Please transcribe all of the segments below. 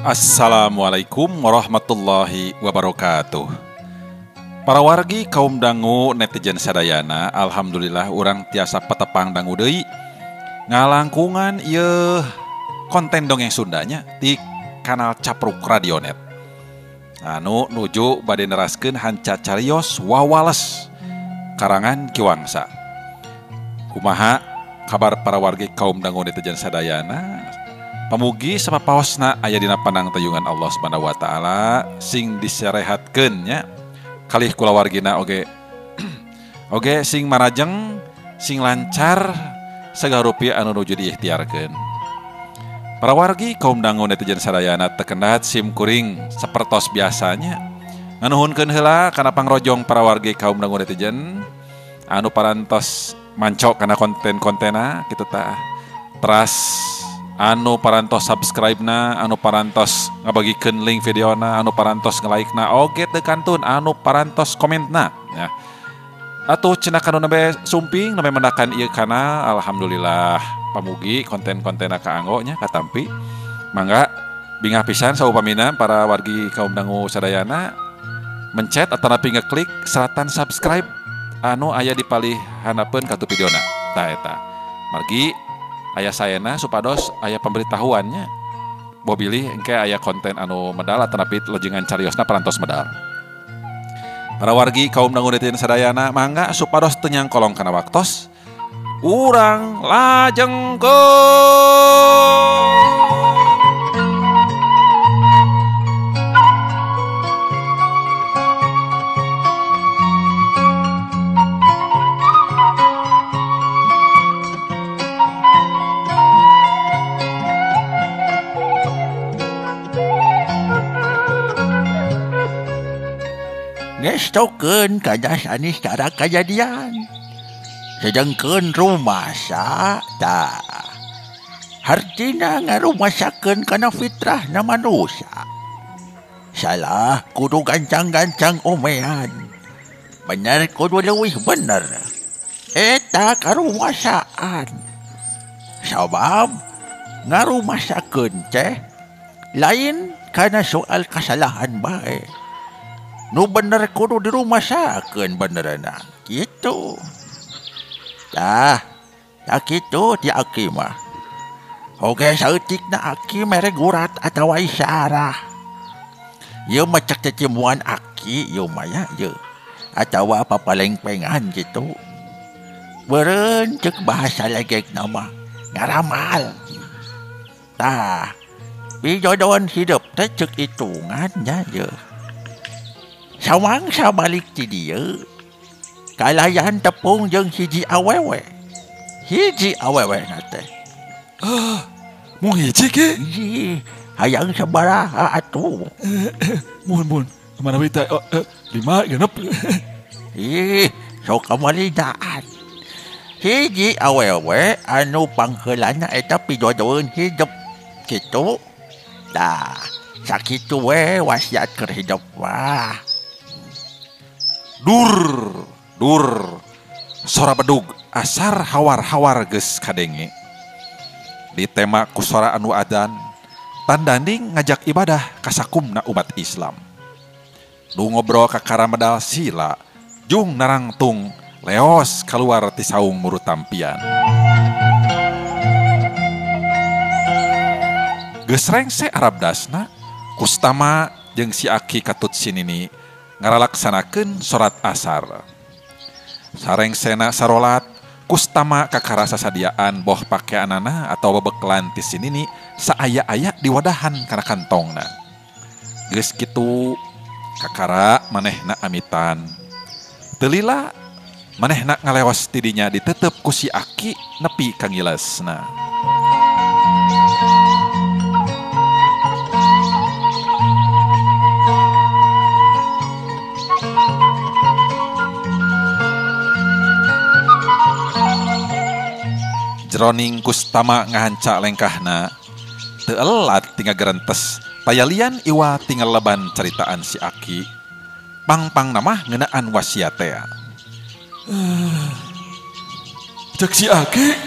Assalamualaikum warahmatullahi wabarakatuh. Para wargi kaum dangu netizen sadayana, alhamdulillah urang tiasa patepang dangu deui ngalangkungan ieu konten dongeng Sundanya di kanal Capruk Radionet. Anu nuju bade neraskeun hanca carios wawales karangan Ki Wangsa. Kumaha kabar para wargi kaum dangu netizen sadayana? Pamugi sapapaosna aya dina panangtayungan Allah Subhanahu wa taala sing diserehatkeun nya kalih kulawargina oge. Oge sing marajeng, sing lancar sagala rupi anu nuju diikhtiarkeun. Para wargi kaum dangu netizen sadayana tekendat sim kuring sapertos biasanya nganuhunkeun heula kana pangrojong para wargi kaum dangu netizen anu parantos manco kana konten-kontena kitu tah. Teras anu parantos subscribe na, anu parantos ngabagikeun link videona, anu parantos nge-like na, oge teu kantun anu parantos komentna ya. Atuh cenah kanu nembe sumping nembe mendakan ieu kana, alhamdulillah pamugi konten-kontena kaanggo nya katampi. Mangga bingah pisan saupamina para wargi kaum dangu sadayana mencet atanapi ngeklik seratan subscribe anu aya di palih hanapeun katu videona. Tah eta. Margi aya saena supados aya pemberitahuannya bobilih engke aya konten anu medal atanapi lejengan cariosna parantos medal. Para wargi kaum dangu netizen sadayana mangga supados teu nyangkolong kana waktos urang lajengkeun. Ngestokeun kana sanes cara kajadian. Sedengkeun rumasa tah. Hartina ngarumasakeun kana fitrahna manusia. Salah kudu gancang-gancang omean. Bener kudu leuwih bener. Eta karumasaan. Sabab ngarumasakeun teh lain kana soal kasalahan bae. Nu bener kudu dirumasakeun benerna kitu. Tah, tak kitu ti aki mah. Oge saeutikna aki mere gurat atawa isyarah. Ieu mah cek cecimuan aki ieu mah ya ieu. Atawa papalengpengan kitu. Beureun cek bahasa legekna mah ngaramal. Tah, pijodohan hidup teh cek hitungan nya ieu. Samangsa balik ti dieu kalayan tepung jeung hiji awewe. Hiji awewe na teh. Ah, mung hiji ki? Hiji, hayang sabaraha atuh. Muhun mana we teh 5 genep. Ih, sok kamalinaan. Hiji awewe anu pangheulana eta pijodoeun hidup kitu. Tah, sakitu we wasiat keur hidup mah. Dur, dur, sora bedug asar hawar-hawar geus kadenge. Ditema ku sora anu adan, tandanding ngajak ibadah kasakumna umat Islam. Nu ngobrol kakara medal sila, jung narangtung leos kaluar ti saung muru tampian. Geus rengse Arabdasna, Kustama jeung si aki katut sinini ngaralaksanakeun salat asar. Sarengsena sarolat, Kustama kakara sasadiaan boh pakeanana atawa bebekelan ti sinini saaya-aya diwadahan kana kantongna. Geus kitu kakara manehna amitan. Teu lila manehna ngalewas tidinya ditetep ku si aki nepi ka ngilesna. Jroning Kustama ngahanca lengkahna teu elat tinggal gerentes tayalian iwa tinggal leban ceritaan si aki pang-pang namah ngeunaan wasiat tea. Cek si aki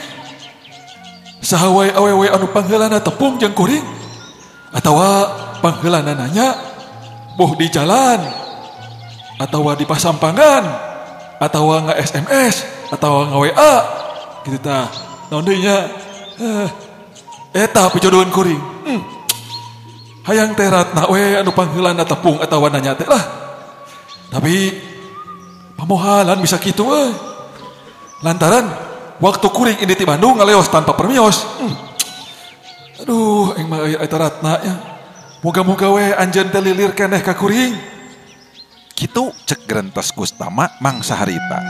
saha wae awewe anu pangheulana tepung jeung kuring Atawa pangheulana nanya boh di jalan atawa di pasampangan atawa nge-SMS atawa nge-WA gitu tah. Naon deui nya? Eta pijodohan kuring. Hayang teh Ratna we anu pangheulana tepung atawa nanya teh lah. Tapi pamohalan bisa kitu euy. Lantaran waktu kuring ini ti Bandung ngaleos tanpa permios. Aduh, aing mah euy eta Ratna nya. Moga-moga we anjeun teh lilir keneh ka kuring. Kitu cek gerentes Kustama mangsa harita.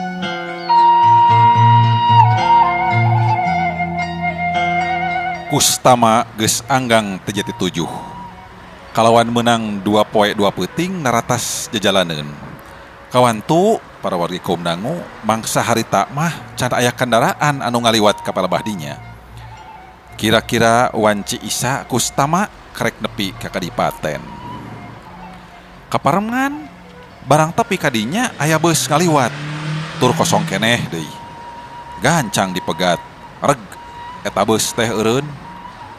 Kustama geus anggang teu jati 7. Kalawan menang 2 poe 2 peuting naratas jajalaneun. Kawantu para wargi kaum dangu mangsa harita mah can aya kendaraan anu ngaliwat ka palebah dinya. Kira-kira wanci isa Kustama karek nepi ka kadipaten. Kaparengan barang tepi kadinya aya beus ngaliwat tur kosong keneh deui. Gancang dipegat reg eta beus teh eureun.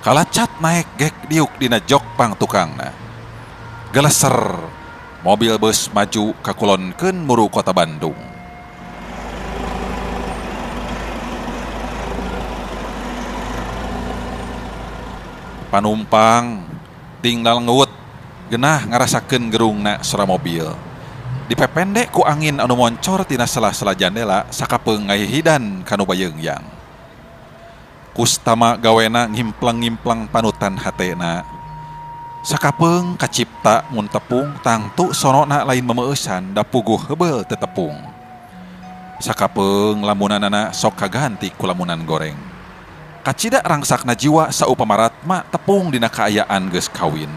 Kalacat naek gek diuk dina jok pang tukangna. Geleser mobil bus maju kakulonkeun muru kota Bandung. Panumpang tinggal ngewut genah ngarasakeun gerungna sora mobil. Dipependek ku angin anu moncor tina sela-sela jandela sakapeung ngahihidan kanu bayeungyang. Kustama gawena ngimpleng-ngimpleng panutan hatena. Sakapeung kacipta mun tepung tangtu sonona lain memeusan da puguh heubeul teu tepung. Sakapeung lamunanana sok kaganti ku lamunan goreng. Kacida rangsakna jiwa saupama Ratma tepung dina kaayaan geus kawin.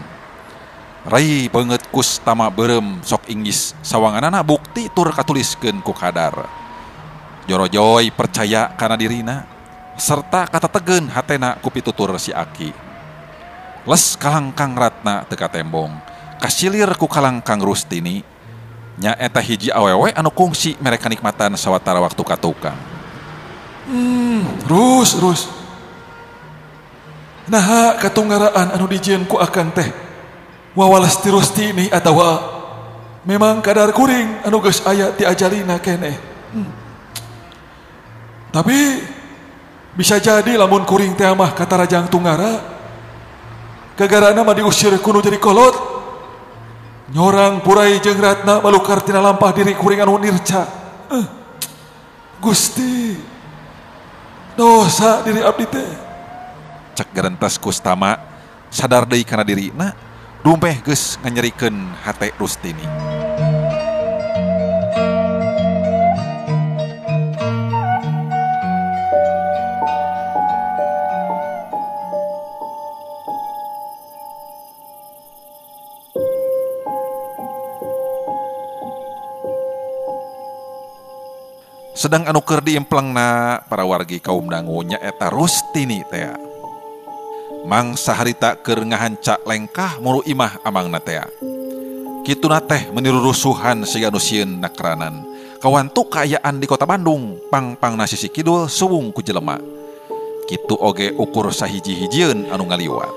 Rai beungeut Kustama beureum sok inggis sawanganana bukti tur katuliskeun ku kadar. Jorojoy percaya kana dirina serta katategen hatena ku pitutur si Aki. Les kalangkang Ratna teu katembong, kasilir ku kalangkang Rustini. Nya eta hiji awewe anu kungsi mere kanikmatan sawatara waktu ka tukang. Rus. Naha katunggaraan anu dijieun ku akang teh wawales ti Rustini atawa memang kadar kuring anu geus aya ti ajalina keneh. Tapi bisa jadi lamun kuring teh mah katarajang tunggara gagarana mah diusir kuno jadi kolot. Nyorang purai jeung Ratna balukar tina lampah diri kuring anu nirca. Gusti, dosa diri abdi teh. Cek gerentes Kustama sadar deui kana dirina dumeh geus nganyerikeun hate Rustini. Sedang anu keur diimplengna para wargi kaum dangu nyaeta Rustini tea. Mangsa harita keur ngahanca lengkah muru imah amangna tea. Kituna teh menirurusuhan siga nu sieun nakranan. Kawantu kaayaan di kota Bandung pang-pangna sisi kidul suwung ku jelema. Kitu oge ukur sahiji-hijieun anu ngaliwat.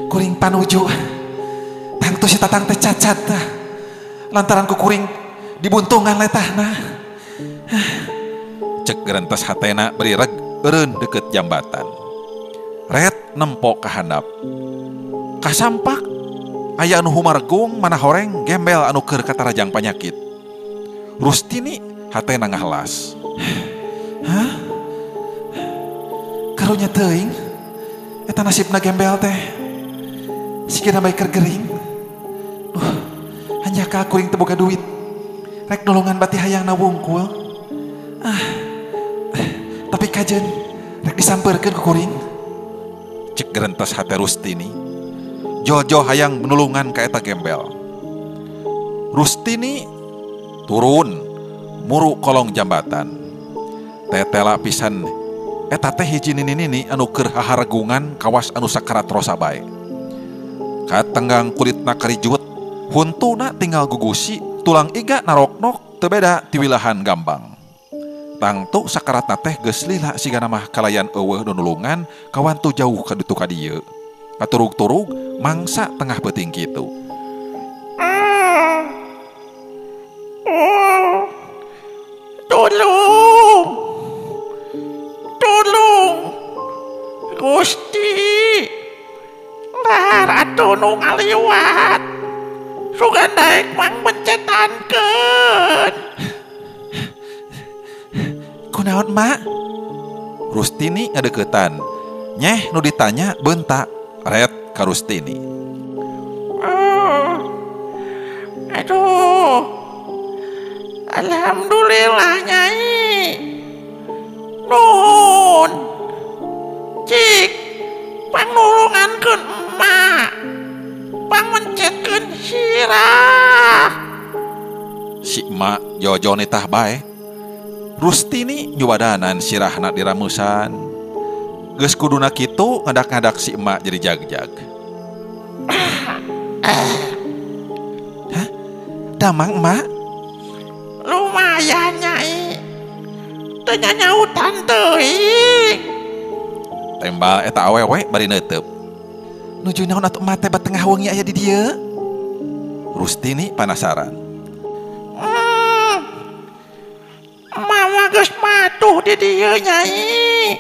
Kuring panuju tangtu si tatang teh cacat tah. Lantaran ku kuring dibuntungan letahna. Cek gerentes hatena beri reg eureun deket jambatan. Ret nempo ka handap. Kasampak aya anu humargung mana horeng gembel anu keur katarajang panyakit. Rustini hatena ngahelas. Hah? Karunya teuing eta nasibna gembel teh. Sigana bae keur gering. Hanjakal kuring teu boga duit. Rek nolongan bati hayangna wungkul. Tapi kajen rek disampeurkeun ku kuring. Cek gerentes hate Rustini. Jojo hayang menulungan ka eta gembel. Rustini turun muru kolong jambatan. Tetela pisan eta teh hiji nini-nini anu keur hahargungan kawas anu sakarat rosa bae. Katenggang kulitna karijut, huntuna tinggal gugusi, tulang iga naroknok teu beda ti wilahan gambang. Tangtu sakaratna teh geus lila sigana mah kalayan eueuh nu nulungan kawantu jauh ka ditu ka dieu. Katurug-turug mangsa tengah peuting kitu. Tolong. Tolong. Gusti. Lar atuh nu ngaliwat. Sugan daek mang mencetankeun. Kunaon mak? Rustini ngadeukeutan. Nyeh nu ditanya bentak ret ka Rustini. Aduh. Alhamdulillah nyai. Nuhun. Cik, pangnulungankeun emak. Pangmencetkeun sirah. Si emak jojo nitah bae. Rustini nyubadanan sirahna diramusan. Geus kuduna kitu ngadak-ngadak si emak jadi jag-jag. Hah? Damang emak? Lumayan nyai. Teu nyanyautan teuing. Tembal eta awewe bari neuteup. Nuju naon atuh emak teh bat tengah wengi aya di dieu? Rustini panasaran. Mama geus matuh di dieu nyai.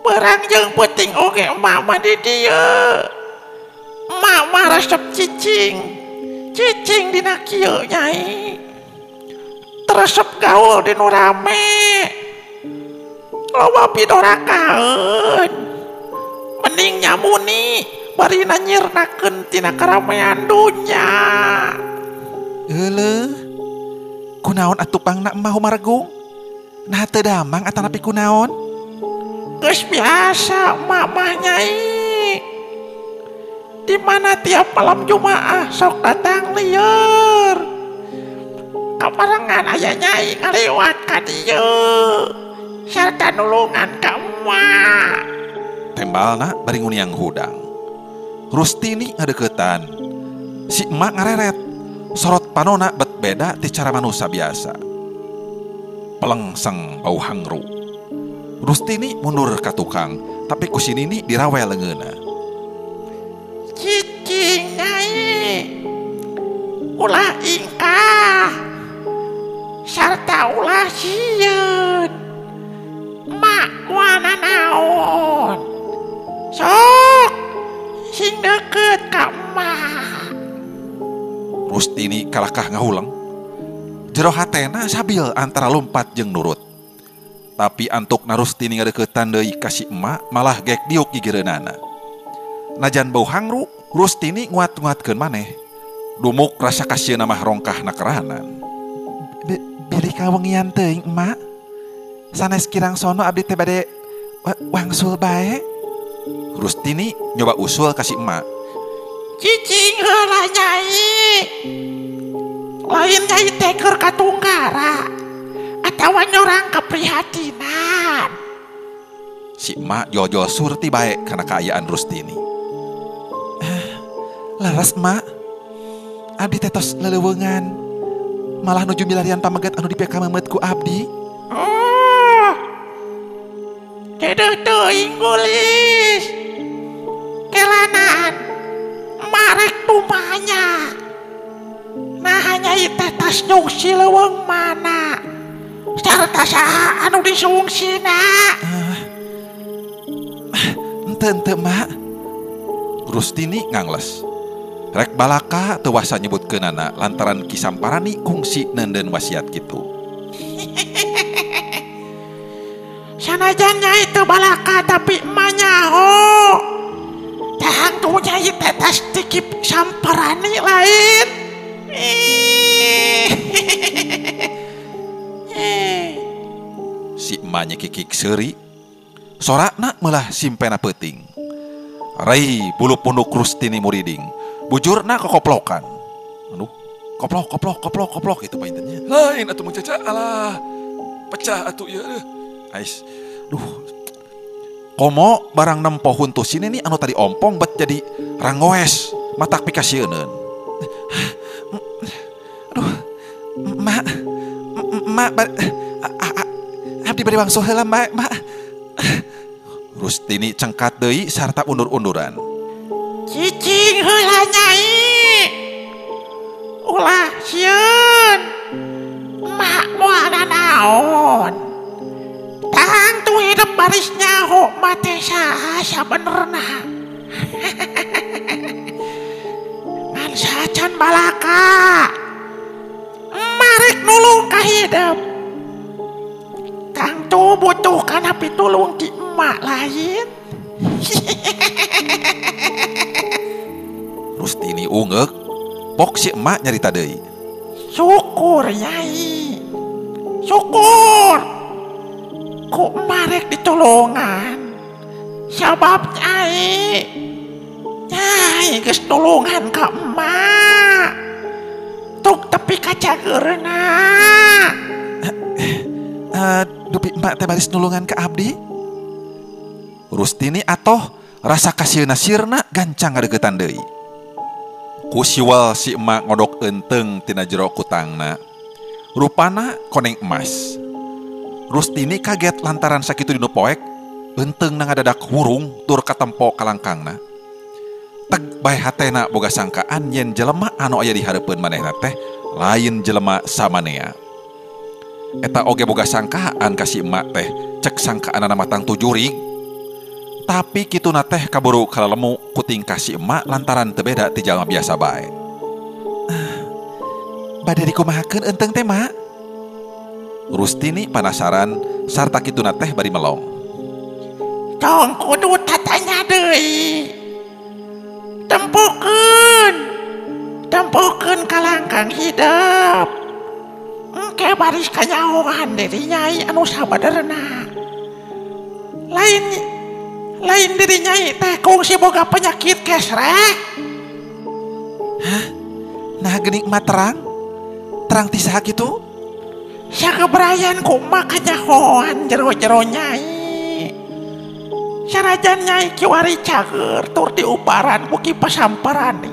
Perang jeung peuting oge mama di dieu. Mama resep cicing. Cicing dina kieu nyai. Resep gaul di nu rame. Loba pidorakaeun. Mending nyamuni bari nyirnakeun tina karamean dunya. Euleuh. Kunaon atuh pangna emak humaregung? Nah teu damang atanapi kunaon? Geus biasa emak mah nyai. Di mana tiap malam Jumaah sok datang lieur. Kaparengan aya nyai ngaliwat ka dieu. Sarta nulungan ka emak. Tembalna bari nguniang hudang. Rustini ngadeuketan. Si emak ngareret. Sorot panona bet beda ti cara manusia biasa. Pelengseng bau hangru. Rustini mundur ka tukang, tapi ku si Nini dirawel leungeunna. Cicing nyai. Ulah ingkah. Sarta ulah sieun. Mak moal nanaon. Sok sing deukeut ka emak. Rustini kalakah ngahuleng. Jero hatena sabil antara lompat jeung nurut. Tapi antukna Rustini ngadeuketan deui ka si emak malah gek diuk gigireunana. Najan bau hangru, Rustini nguat-nguatkeun maneh. Dumuk rasa kasieuna mah rongkahna keranan. Bilih kawengian teuing emak. Sanes kirang sono abdi teh bade wangsul bae. Rustini nyoba usul ka si emak. Cicing heula nyai. Lain nyai teh keur katunggara atawa nyorang keprihatinan. Si emak jol-jol surti bae kana kaayaan Rustini. Laras emak. Abdi teh tos leleuweungan. Malah nuju milarian pameget anu dipikamemet ku abdi. Oh. Dedeuh teuing gulis. Kelanaan marek tumanya. Nah nyai teh tas nyungsi leuweung mana? Sarta saha anu disungsina? Henteu mak. Rustini ngangles. Rek balaka teu wasa nyebutkeunana lantaran Ki Samparani kungsi neundeun wasiat kitu. Sanajan nyai teu balaka tapi emak nyaho. Tah tuh nyai teh tas ti Ki Samparani lain. Si emaknya kikik seuri. Sorakna meulah simpena peuting. Rai bulu punduk Rustini muriding. Bujurna kokoplokan. Aduh, koplok koplok koplok koplok itu paintennya. Lain atuh Mang Caca, alah. Pecah atuh ieu. Ais. Duh. Komo barang nempo huntu sini nih anu tadi ompong bet jadi rangoes matak pikasieuneun. Aduh. Mak Abdi bade wangsul heula Mak. Rustini cengkat deui sarta undur-unduran. Cicing heula Nyai. Ulah sieun. Mak moal nanaon. Tangtu hidup baris nyaho mate saha sabenerna. Ngan sacan balaka. Marek nulung ka hidup. Tangtu butuh kana pitulung ti emak lain. Rustini ungeuk, pok si emak nyarita deui. Syukur Nyai. Syukur. Ku marek ditulungan. Sabab Nyai. Nyai geus nulungan ka emak. Tuk tepi ka cageurna. Dupi emak teh baris nulungan ka abdi. Rustini atoh rasa kasieuna sirna gancang ngadeukeutan deui. Ku siwal si emak ngodok enteng tina jero kutangna. Rupana koneng emas. Rustini kaget lantaran sakitu dinu poek, entengna ngadadak hurung tur katempo kalangkangna. Teg bae hatena boga sangkaan yen jelema anu aya di hareupeun manehna teh lain jelema samanea. Eta oge boga sangkaan ka si emak teh, cek sangkaanana mah tangtu jurig. Tapi kituna teh kaburu kalalemu ku tingkah si emak lantaran teu beda ti jalma biasa bae. Bade dikumahakeun enteng teh mak? Rustini panasaran sarta kituna teh bari melong. Tong kudu tatanya deui. Tempokeun. Tempokeun kalangkang hidup. Engke baris kanyahoan diri Nyai anu sabenerna. Lain diri Nyai teh kungsi boga penyakit kesrek. Hah? Nah geuning emak terang? Terang ti saha kitu? Sakebrayan ku emak kanyahoan jero-jero Nyai. Sanajan Nyai kiwari cager tur diubaran ku Ki Pasamparani.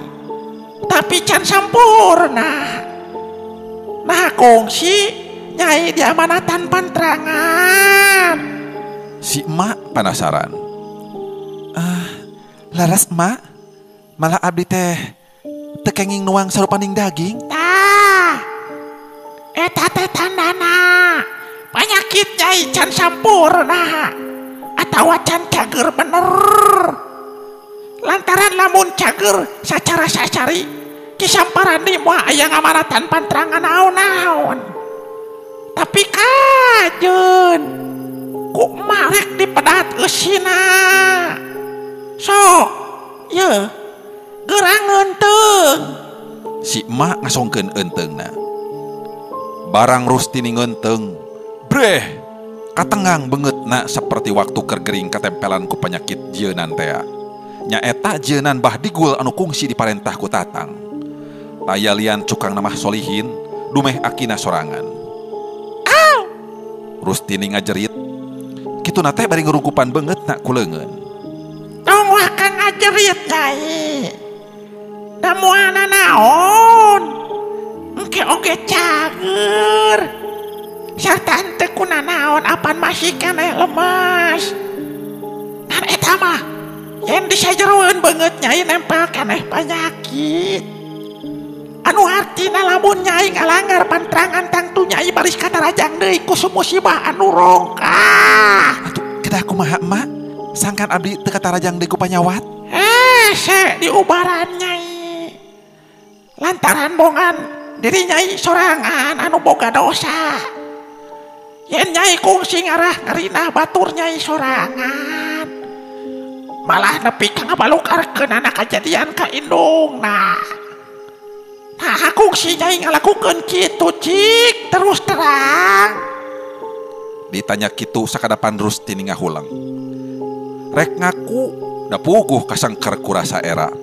Tapi can sampurna. Nah kungsi Nyai diamanatan pantrangan. Si emak penasaran. Laras emak, malah abdi teh teu kenging nuang sarupaning daging. Tah, eta teh tandana penyakit Nyai can sampurna atawa can cager bener. Lantaran lamun cager sacara sacari Ki Samparani moal aya ngamanatan pantrangan naon-naon. Tapi kajeun ku marek dipedat eusina. Sok, ye, gerang ngeunteng. Si emak ngasongkeun eunteungna. Barang Rustini ngeunteng, breh, katengang beungeutna seperti waktu keur gering katempelan ku penyakit jieunan tea. Nyaeta jieunan bah digul anu kungsi diparentah ku Tatang. Taya lian cukang namah Solihin, dumeh akina sorangan. Au! Rustini ngajerit, kituna teh bari ngerungkupan beungeutna ku leungeun. Tong akan ngajerit Nyai. Da moal nanaon. Engke oge cager. Sarta henteu ku nanaon apan masih keneh lemas. Ngan eta mah yen disajeroeun beungeut Nyai nempel keneh penyakit. Anu artina lamun Nyai ngalanggar pantrangan tangtu Nyai baris katarajang deui ku musibah anu rongkah. Atuh kedah kumaha emak? Sangkan abdi teu katarajang deui ku panyawat. Hese diubaran Nyai. Lantaran bongan diri Nyai sorangan anu boga dosa. Yen Nyai kungsi ngarah ngarinah batur Nyai sorangan. Malah nepi ka ngabalukarkeun kajadian ka indungna. Nah kungsi Nyai ngalakukeun kitu cik terus terang. Ditanya kitu sakadapan Rustini ngahulang. Rek ngaku da puguh kasangker ku rasa era.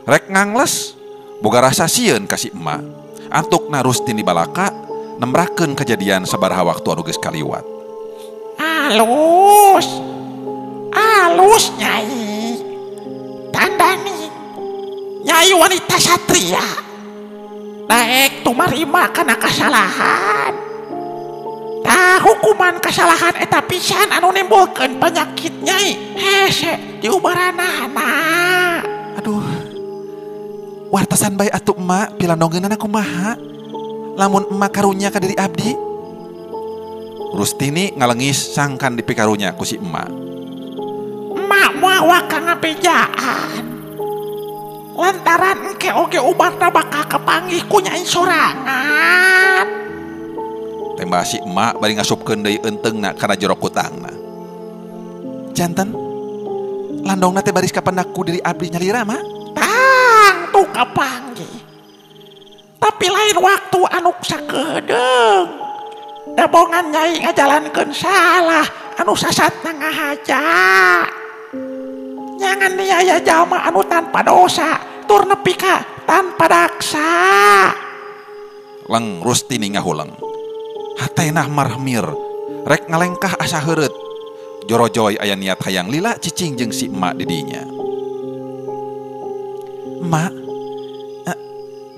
Rek ngangles boga rasa sieun ka si emak. Antukna Rustini balaka nembrakeun kejadian sabaraha waktu anu geus kaliwat. Alus. Alus Nyai. Tandani Nyai wanita satria. Daek tumarima kana kasalahan. Tah Tah hukuman kesalahan eta pisan anu nimbulkeun penyakit Nyai. Hese diubaranana. Aduh. Wartosan bae atuh emak pilandongeunana kumaha? Lamun emak karunya ka diri abdi. Rustini ngalengis sangkan dipikarunya ku si emak. Emak moal waka ngabejaan. Lantaran engke oge ubarna bakal kepanggih ku Nyai sorangan. Tembak si emak bari ngasupkeun deui eunteungna kana jero kutangna. Janten landongna teh baris kapendak ku diri abdi nyalira mah. Tang tuh kapanggih. Tapi lain waktu anu sakedeung. Dabongan Nyai ngajalankeun salah anu sasatna ngahaja. Nyangan niaya jalma anu tanpa dosa tur nepi ka tanpa daksa. Leng Rustini ngahuleng. Hatena marmir rek ngalengkah asa heureut. Jorojoy aya niat hayang lila cicing jeung si emak di dinya. Emak,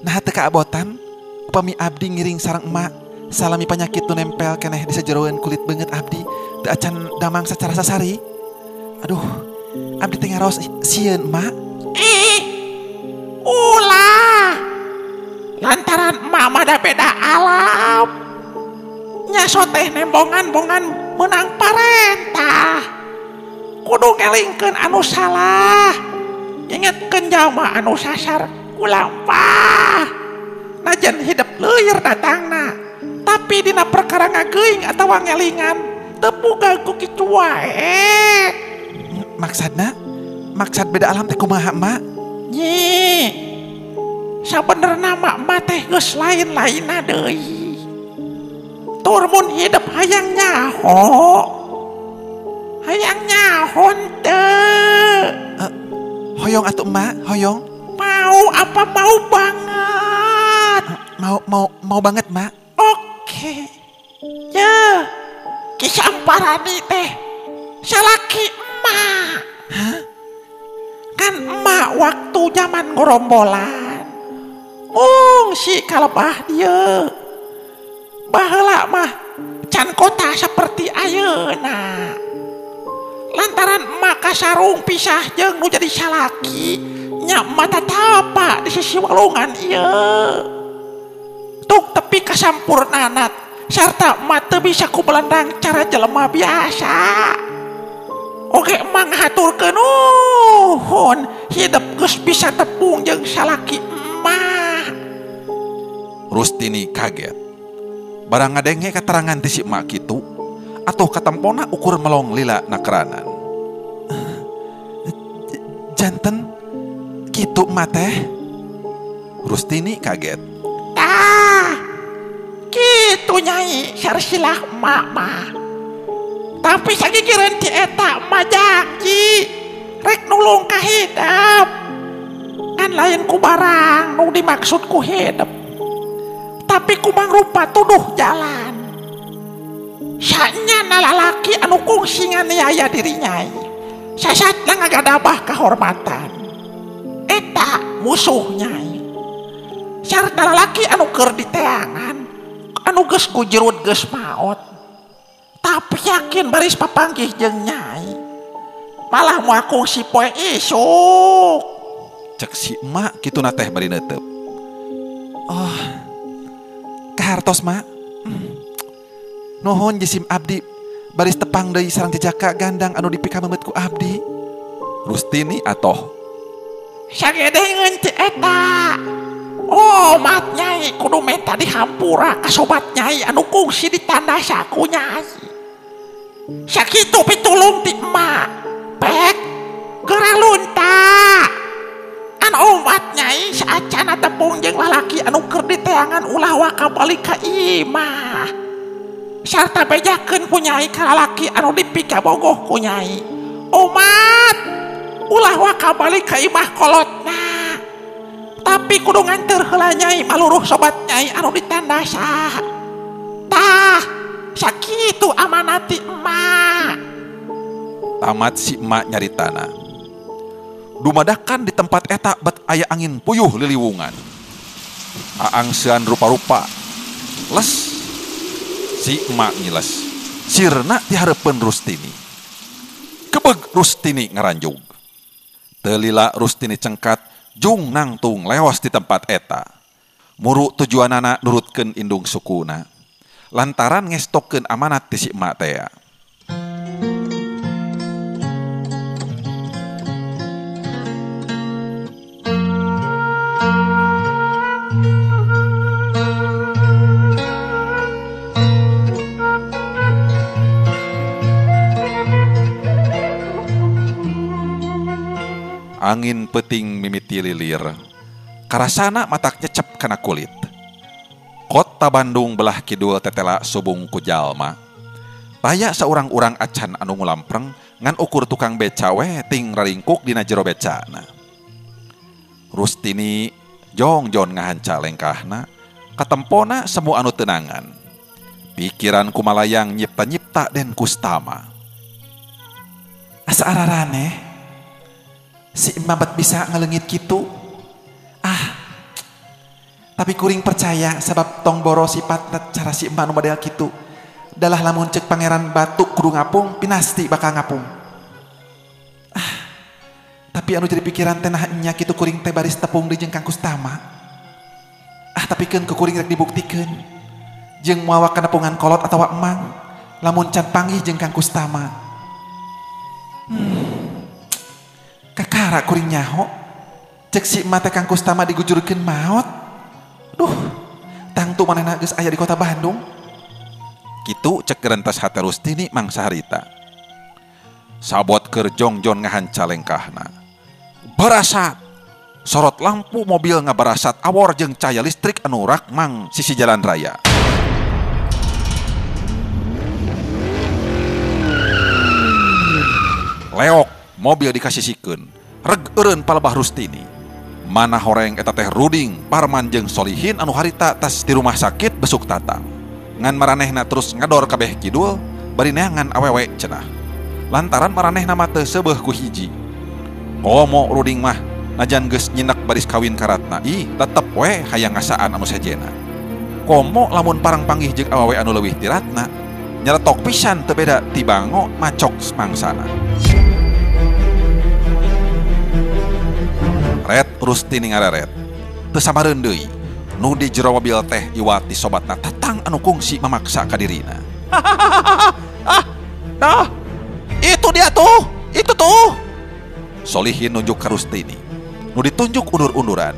nah teu kaabotan upami abdi ngiring sareng emak salami panyakit nu nempel keneh di sajeroeun kulit beungeut abdi teu acan damang sacara sasari. Aduh, abdi teh ngaraos sieun emak. Ih, ulah. Lantaran emak mah da beda alam. Nyaso teh nembongan-bongan menang parentah. Kudu ngelingkeun anu salah. Ngingetkeun jalma anu sasar kulampah. Najan hidup leuir datangna. Tapi dina perkara ngageuing atawa ngelingan teu boga ku kitu wae. Maksudna? Maksud beda alam teh kumaha, Mak? Nyi. Sabenerna mak mah teh geus lain-lainna deui. Tur mun hidup hayang nyaho. Hayang nyaho teu. Hoyong atuh emak, hoyong. Mau apa mau banget? Mau banget, Mak. Oke. Ya. Kisah Amparani teh salaki emak. Hah? Kan emak waktu zaman gorombolan. Ngungsi ka lebah dieu. Baheula mah can kota seperti ayeuna. Lantaran emak kasarung pisah jeung nu jadi salaki, nya emak tatapa di sisi walungan ieu. Tuk tepi kasampurnanat sarta emak teu bisa ku belendang cara jelema biasa. Oge emak ngahaturkeun nuhun hidup geus bisa tepung jeung salaki emak. Rustini kaget. Barang ngadenge katerangan ti si emak kitu, atuh katempona ukur melong lila nakeranan. Janten kitu emak teh? Rustini kaget. Tah, kitu Nyai sarsilah emak mah. Tapi sagigireun ti eta emak janji rek nulung ka hidep. Kan lain ku barang nu dimaksud ku hidep. Tapi ku mangrupa tuduh jalan. Sanya lalaki anu kungsi nganiaya diri Nyai. Sasatna ngagadabah kahormatan. Eta musuh Nyai. Sarta lalaki anu keur diteangan, anu geus kujerut geus maot. Tapi yakin baris papanggih jeung Nyai. Malah moal kungsi poe isuk. Cek si emak kituna teh bari neuteup. Oh, kahartos mak. Nuhun jisim abdi baris tepang deui sareng jejaka gandang anu dipikamemet ku abdi. Rustini atoh. Sagedengeun ti eta. Oh, mat Nyai kudu menta dihampura ka sobat Nyai anu kungsi ditandasa ku Nyai. Sakitu pitulung ti emak. Pek geura lunta. An omat Nyai saacana tepung jeung lalaki anu keur diteangan ulah waka balik ka imah. Sarta bejakeun ku Nyai ka lalaki anu dipikabogoh ku Nyai. Omat ulah waka balik ka imah kolotna. Tapi kudu nganteur heula Nyai maluruh sobat Nyai anu ditandasa. Tah, sakitu amanati emak. Tamat si emak nyaritana. Dumadakan di tempat eta bet aya angin puyuh liliwungan. Aangsean rupa-rupa. Les. Si emak ngiles. Sirna dihareupeun Rustini. Kebeg Rustini ngaranjug. Teu lila Rustini cengkat jung nangtung leos di tempat eta. Muru tujuanana nurutkeun indung sukuna. Lantaran ngestokeun amanat ti si emak tea. Angin peuting mimiti lilir. Karasana matak nyecep kana kulit. Kota Bandung belah kidul tetela subung ku jalma. Taya saurang-urang acan anu ngulampreng ngan ukur tukang beca we ting raringkuk dina jero becana. Rustini jongjon ngahanca lengkahna, katempona semu anu tenangan. Pikiran kumalayang nyipta-nyipta Den Kustama. Asa araraneh. Si emak bet bisa ngelengit kitu. Ah, tapi kuring percaya sebab tong boro sifat cara si emak nu model kitu. Dalah lamun cek pangeran batu kudu ngapung, pinasti bakal ngapung. Ah, tapi anu jadi pikiran teh nah nya kitu kuring teh baris tepung deui jeung Kang Kustama. Ah, tapi keun ku kuring rek dibuktikeun. Jeung moal kanepungan kolot atawa emang lamun can panggih jeung Kang Kustama. Kakara kuring nyaho cek si emak teh Kang Kustama digujurkeun maot. Duh, tangtu manehna geus aya di kota Bandung. Kitu cek gerentas hate Rustini mangsa harita. Sabot keur jongjon ngahanca lengkahna. Barasat. Sorot lampu mobil ngabarasat awor jeung cahaya listrik anu rakmang sisi jalan raya. Leok mobil dikasisikeun. Reg eureun palebah Rustini. Mana horeng eta teh Ruding, Parman jeung Solihin anu harita tas di rumah sakit besuk tatang. Ngan maranehna terus ngador kabeh kidul, bari neangan awewe cenah. Lantaran maranehna mah teu seubeuh ku hiji. Komo Ruding mah najan geus nyinek baris kawin karatna, ih tetep we hayang ngasaan anu sejena. Komo lamun parang panggih jeung awewe anu leuwih ti Ratna, nyeletok pisan teu beda ti bango macok mangsana. Ret Rustini ngareret. Teu samareun deui. Nu di jero mobil teh iwati sobatna tatang anu kungsi mamaksa ka dirina. Ah, nah, itu dia tuh, itu tuh. Solihin nunjuk ka Rustini. Nu ditunjuk undur-unduran.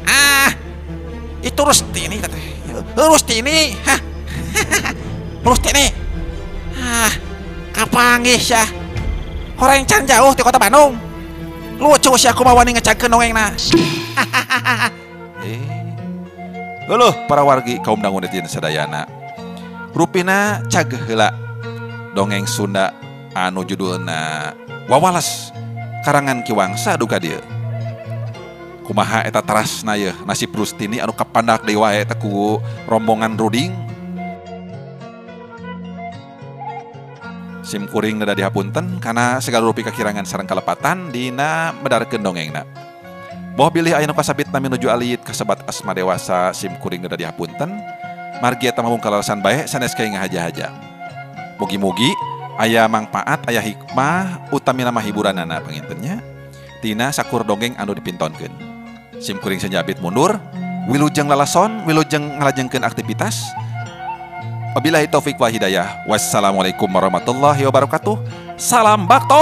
Ah, itu Rustini teteh. Rustini, hah. Rustini. Ah, kapanggih sia. Horeng can jauh di kota Bandung. Lucu sih aku mah wani ngecagkeun dongengna. Luluh para wargi kaum dangu netizen sadayana. Rupina cageuh heula dongeng Sunda anu judulna Wawales karangan Ki Wangsa duka dieu. Kumaha eta tarasna yeuh nasib Rustini anu kapandak deui wae eta ku rombongan Ruding. Sim kuring neda dihapunten kana segala rupi kakirangan sareng kalepatan dina medarkeun dongengna. Boh bilih aya nu kasabitna minuju alit kasebat asma dewasa sim kuring neda dihapunten. Margi eta mah kalalasan bae sanes kae ngahaja-haja. Mugi-mugi aya mangpaat aya hikmah utamina mah hiburanana pangintennya tina sakur dongeng anu dipintonkeun. Sim kuring sanjabit mundur, wilujeng lalason, wilujeng ngalajengkeun aktivitas. Wabillahi taufik wal hidayah. Wassalamualaikum warahmatullahi wabarakatuh. Salam bakto.